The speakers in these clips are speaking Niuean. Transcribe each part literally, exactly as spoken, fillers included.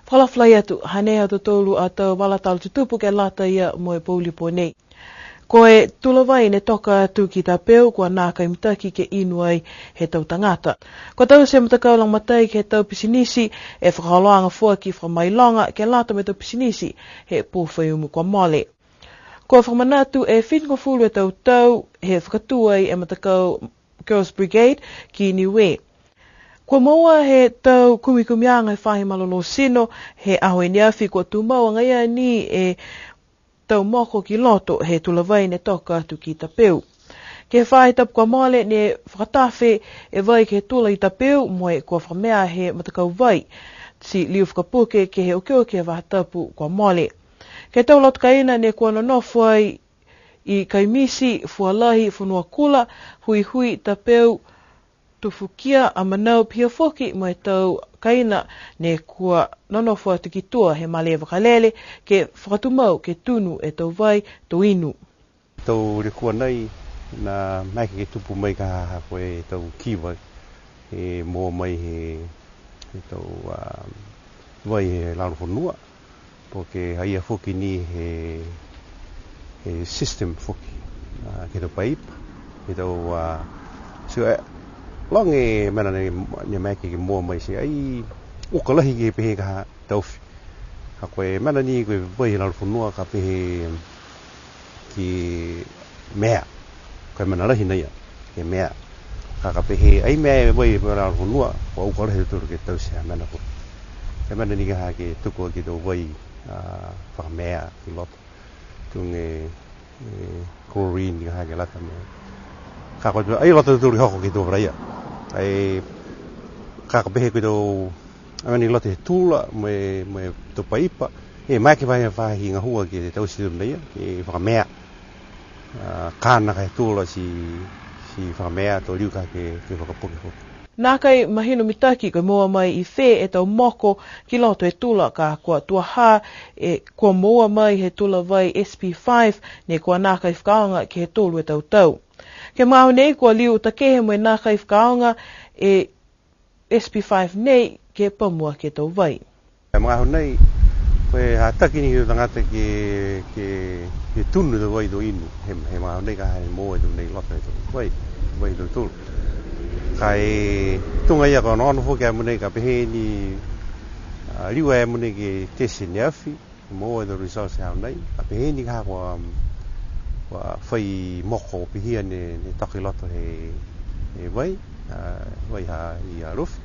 Fakaalofa lahi atu, hanei ha tautolu a tau vala tala tutupu ke lata ia mo e pouli pō nei. Ko e tula vai ne toka atu ki Tapeu, kua nākai mitaki ke inu ai he tau tagata. Kua taute e matakau lagomatai ke he tau pisinisi e fakaholoaga foaki fakamailoga ke lata mo e tau pisinisi he pō Faiumu kua mole. Kua fakamanatu e fitugofulu e tau tau he fakatū ai e matakau Girls Brigade ki Niue. Kua moua he tau kumikumiaga he faahi malolō tino he aho i ne afi, kua tumau agaia ni e tau moko ki loto he tula vai ne toka atu ki Tapeu. Ke he faahi tapu kua mole ne fakatafe e vai ke he tula i Tapeu mo e kua fakamea he matakau vai, ti liu fakapuke ke he okioki he faahi tapu kua mole. Ke he tau loto kaina ne kua nonofo ai i Kaimiti, Fualahi, Fonuakula, Huihui, Tapeu, Tufukia, Amanau, pihia foki mo e tau kaina ne kua nonofo atu ki tua he malē vakalele ke fakatumau ke tunu e tau vai to inu. Tau lekua nei, ne maeke ke tupu mai ka ha ko e tau kiva, e moua mai he, he tau, a, vai he lalo fonua. Po ke haia foki ni he, he system foki, a, ke he tau paipa, ke he tau, a, so, e, loga e mena ne, ne maeke ke moua mai ti ai uka lahi ke pehē ka ha taofi. Ha ko e mena ni ko e vai he lalo fonua ka pehē ke mea. Ko e mena lahi nei ia, ke mea. Ka, ka pehē ai mea e vai he lalo fonua, kua uka lahi tautolu ke taute e mena foki. Ko e mena ni ka ha ke tuku ke he tau vai, a, fakamea ki loto. Tuga e, e, chlorine ka ha ke lata mo e. Ka ko e, ai loto tautolu ke hoko ke he tau varaia. Ai, ka, ka pehē ko e tau, a, mena i loto he tula, mo e, mo e tau paipa. E, maeke faahi, faahi gahua ke taute tautolu nei ia, ke fakamea. A, ka nākai tula ti, ti fakamea to liu ka ke, ke fakapuke foki. Nākai mahino mitaki ko e moua mai i fē e tau moko ki loto he tula, ka kua tuaha e kua moua mai he tula vai S P five, ne kua nākai fakaaoga ke he tolu e tau tau. Ke he magaaho nei kua liu takehe mo e nākai fakaaoga e S P five nei ke pamu aki e tau vai. He magaaho nei, ko e hataki ni he tau tagata ke, ke, ke tunu e tau vai to inu, he, he magaaho nei ka ha ne moua e tau nei loto he tau vai, vai he tau tula. Ka e tuga ia ka onoono foki a mogonei ka pehē ni, a, liu a mogonei ke tesi ne afi, moua e tau results he aho nei, ka pehē ni ka ha kua, kua fai moko pihia ne, ne toka i loto he, he vai, a, vai ha i Alofi.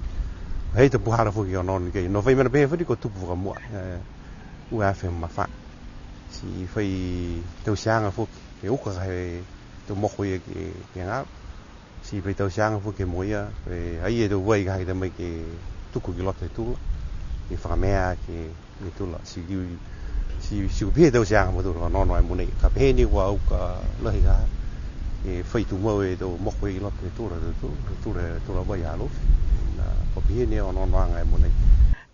He tau puhala foki onoono ke, nō fai mena pehē foki kua tupu fakamua, e, ua afe ma fā. Ti fai tauteaga foki, ke uka he tau moko ia ke, ke galo. Ti fai tauteaga foki mo ia, e, ai e tau vai ka ha ke ta mai ke tuku ki loto he tula, ke fakamea ke, ke tula. Ti liu, ti, ti kua pihia e tauteaga mo tula, onoono a mogonei. Ka pehē ni kua uka lahi ka, e, fai tumau e tau moko i loto he tula, tula, tula, tula vai Alofi. Na, kua pihia ni onoonoaga a mogonei.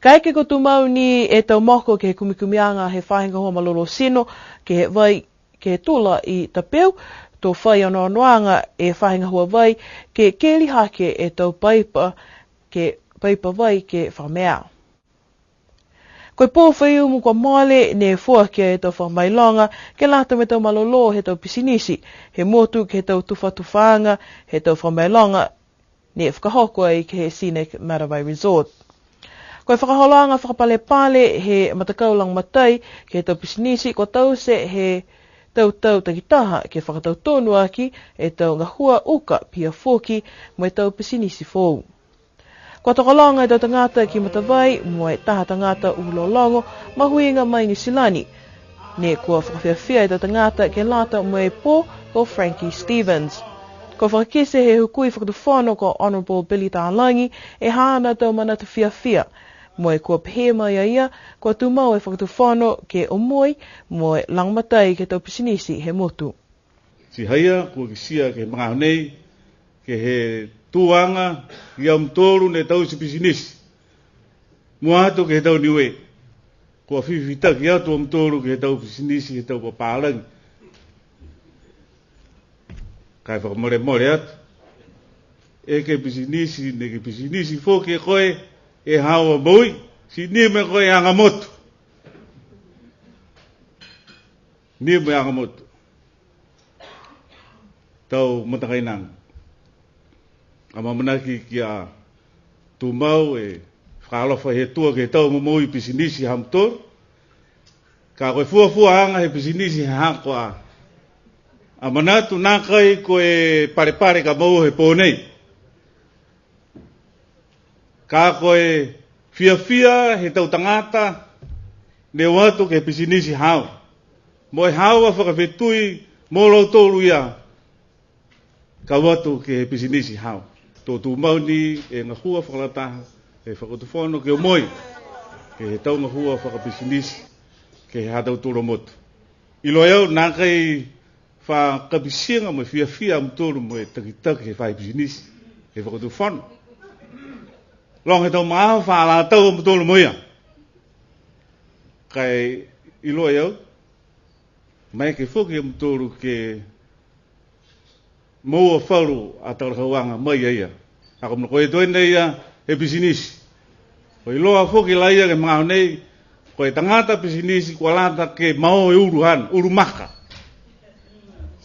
Kaeke kua tumau ni e tau moko ke he kumikumiaga he faahi gahua malolō tino, ke he vai, ke he tula i Tapeu, to fai onoonoaga e faahi gahua vai, ke keli hake e tau paipa, ke paipa vai ke fakamea. Ko e pō Faiumu kua mole, ne foaki e tau fakamailoga, ke lata mo e tau malolō he tau pisinisi, he motu ke he tau tufatufaaga, he tau fakamailoga, ne fakahoko ai ke he Scenic Matavai Resort. Ko e fakaholoaga fakapalepale he matakau lagomatai ke he tau pisinisi kua taute he tau tau takitaha ke fakatautonu aki e tau gahua uka pihia foki mo e tau pisinisi foou. Kua tokologa e tau tagata ki Matavai mo e taha tagata uhu lologo mahuiga mai Niu Silani. Ne kua fakafiafia e tau tagata ke lata mo e pō ko Frankie Stevens. Kua fakakite he hukui fakatufono ko Honourable Billy Talagi e haana tau manatu fiafia. Mo e kua pehē mai a ia, kua tumau e fakatufono ke omoi mo e lagomatai ke he tau pisinisi he motu. Ti haia, kua kitia ke he magaaho nei, ke he tuaga ia mutolu ne taute pisinisi. Mua atu ke he tau Niue. Kua fifitaki atu a mutolu ke he tau pisinisi, he tau papālagi. Ka e fakamolemole atu. E ke pisinisi, ne ke pisinisi foki e koe, e haau a moui. Ti nimo e koe aga motu. Nimo e aga motu. Tau matakainaga. Amaamanaki kia tumau e fakaalofa he Atua ke he tau momoui pisinisi ha mutolu. Ka ko e fuafuaaga he pisinisi he haaku a, a manatu nākai ko e palepale ka moua he pō nei. Ka ko e fiafia he tau tagata ne o atu ke he pisinisi haau. Mo e haau a fakafetui mo lautolu ia ka o atu ke he pisinisi haau. To tumau ni e gahua fakalataha he Fakatufono ke omoi ke he tau gahua fakapisinisi ke he ha tautolu a motu. Iloa e au, nākai fakapisiga mo e fiafia a mutolu mo e takitaki he faahi pisinisi he Fakatufono. Loga he tau magaaho fa la tau a mutolu mo ia. Ka e iloa e au, maeke foki a mutolu ke moua falu a talahauaga mai ia ia. A ko e mena ko e toe nei ia he pisinisi. Ko e iloa foki la ia ke he magaaho nei, ko e tagata pisinisi kua lata ke mao e ulu haana, ulu maka.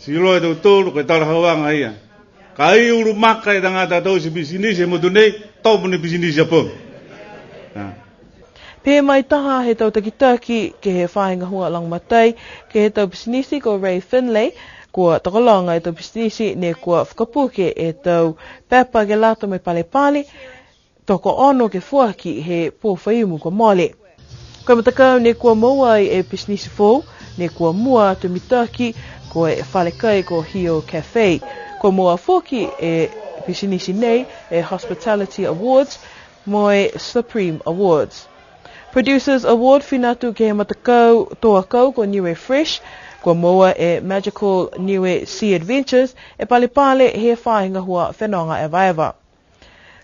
Ti iloa e tautolu, ko e talahauaga ia. Ka ai ulu maka e tagata taute pisinisi he motu nei, tomo ni pisinisi a pogi. A. Pehē mai taha he tau takitaki ke he faahi gahua lagomatai ke he tau pisinisi ko Ray Finlay, kua tokologa e tau pisinisi ne kua fakapuke e tau pepa ke lata mo e palepale, tokoono ke foaki he pō Faiumu kua mole. Ko e matakau ne kua moua ai e pisinisi foou, ne kua mua atu mitaki ko e fale kai ko Hio Cafe. Kua moua foki e pisinisi nei e Hospitality Awards mo e Supreme Awards. Producers Award fina atu ke he matakau tō akau ko Niue Fresh, kua moua e Magical Niue Sea Adventures e palepale he faahi gahua fenoga evaeva.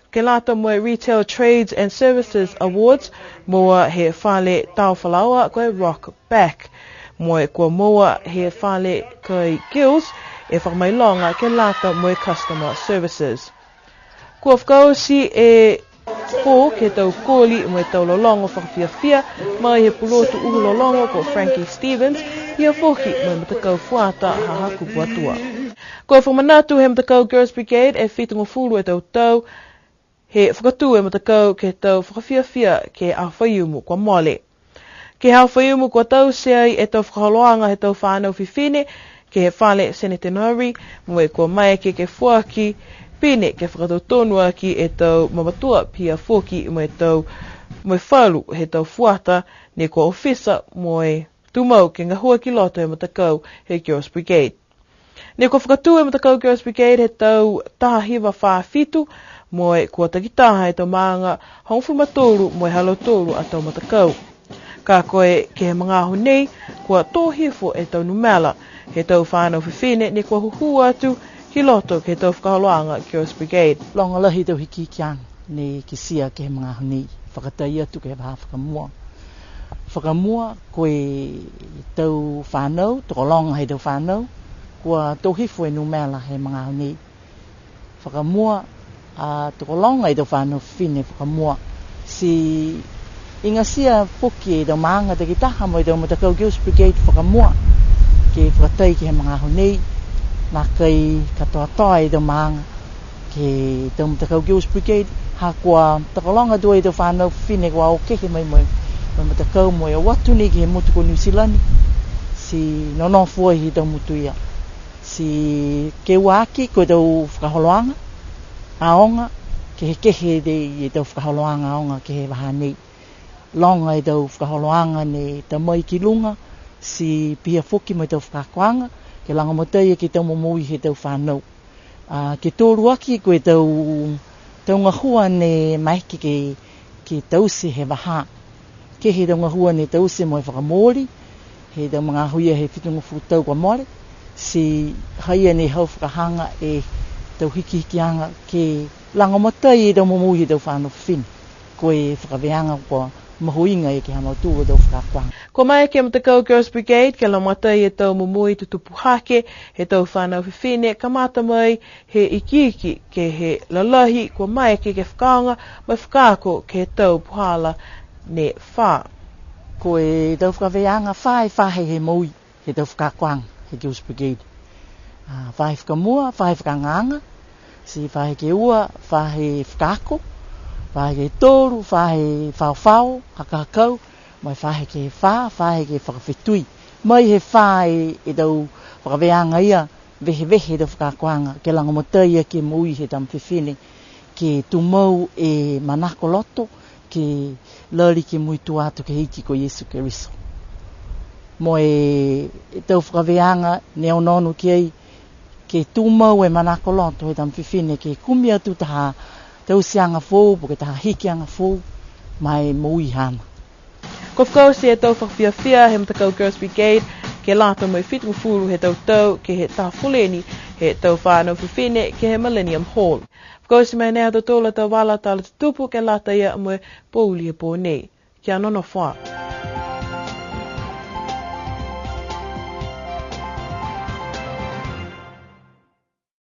Ke lata mo e Retail Trades and Services Awards, moua he fale tao falaoa ko e Rock Back. Mo e kua moua he fale kai Gills e fakamailoga ke lata mo e Customer Services. Kua fakaoti e pō ke he tau koli mo e tau lologo fakafiafia mai he pulotu uhu lologo ko Frankie Stevens, ia foki mo e matakau fuata ha Hakupu Atua. Kua fakamanatu he matakau Girls Brigade e fitugofulu e tau tau he fakatū e matakau ke he tau fakafiafia ke he Aho Faiumu kua mole. Ke he Aho Faiumu kua taute ai e tau fakaholoaga he tau fānau fifine ke he fale Centenary, mo e kua maeke ke foaki pine ke fakatotonu aki e tau mamatua pihia foki mo e tau, mo e falu he tau fuata ne kua ofisa mo e tumau ke gahua ki loto he matakau he Girls Brigade. Ne kua fakatū e matakau Girls Brigade he tau taha hiva fā fitu, mo e kua takitaha e tau maaga hogofulu ma tolu mo e ha lautolu a tau matakau. Ka ko e ke he magaaho nei, kua tō hifo e tau numela he tau fānau fifine ne kua hūhū atu ki loto ke he tau fakaholoaga Girls Brigade. Loga lahi e tau hikihikiaga ne kitia ke he magaaho nei, fakatai atu ke he vahā fakamua. Fakamua, ko e tau fānau, tokologa he tau fānau, kua tō hifo e numela he magaaho nei. Fakamua, a, tokologa e tau fānau fifine fakamua. Ti igatia foki e tau maaga takitaha mo e tau matakau Girls Brigade fakamua ke fakatai ke he magaaho nei. Nākai katoatoa e tau maaga ke he tau matakau Girls Brigade, ha kua tokologa tuai e tau fānau fifine kua o kehe mai mo e, mo e matakau mo e o atu nei ke he motu ko Niu Silani, ti nonofo ai he tau motu ia. Ti ke ua aki ko e tau fakaholoaga aoga, kehekehe e tau fakaholoaga aoga ke he vahā nei. Loga e tau fakaholoaga ne ta mai ki luga, ti pihia foki mo e tau fakaakoaga, ke lagomatai ke he tau momoui he tau fānau. A, ke tolu aki ko e tau, tau gahua ne maeke ke, ke taute he vahā. Ke he tau gahua ne taute mo e fakamooli, he tau magaaho ia he fitugofulu tau kua mole, ti ha ia ne hau fakahaga e tau hikihikiaga ke lagomatai e tau momoui he tau fānau fifine. Ko e fakavēaga kua mahuiga e ke ha mautolu a tau fakaakoaga. Kua maeke e matakau Girls Brigade ke lagomatai e tau momoui tutupu hake he tau fānau fifine, kamata mai he ikiiki ke he lalahi, kua maeke ke fakaaoga mo e fakaako ke he tau puhala ne fā. Ko e tau fakavēaga fā e faahi he moui he tau fakaakoaga he Girls Brigade. A, faahi fakamua, faahi fakaagaaga, ti faahi ke ua, faahi fakaako, faahi ke tolu, faahi faofao, hakahakau, mo e faahi ke fā, faahi ke fakafetui. Mai he fā e, e tau fakavēaga ia, vehevehe e tau fakaakoaga, ke lagomatai aki e moui he tama fifine, ke tumau e manako loto, ke lali ke muitua atu ke he Iki ko Iesu Keriso. Mo e, e tau fakavēaga ne onoono ki ai, ke tumau e manako loto he tama fifine, ke kumi atu taha tauteaga foou, po ke taha hikiaga foou, ma e moui haana. Kua fakaoti e tau fakafiafia he matakau Girls Brigade, ke lata mo e fitugofulu he tau tau, ke he taha foleni he tau fanau fifine, ke he Millennium Hall. Fakaoti mai nei ha tautolu a tau vala tala tutupu ke lata ia mo e pouli he pō nei. Kia nonofo ā.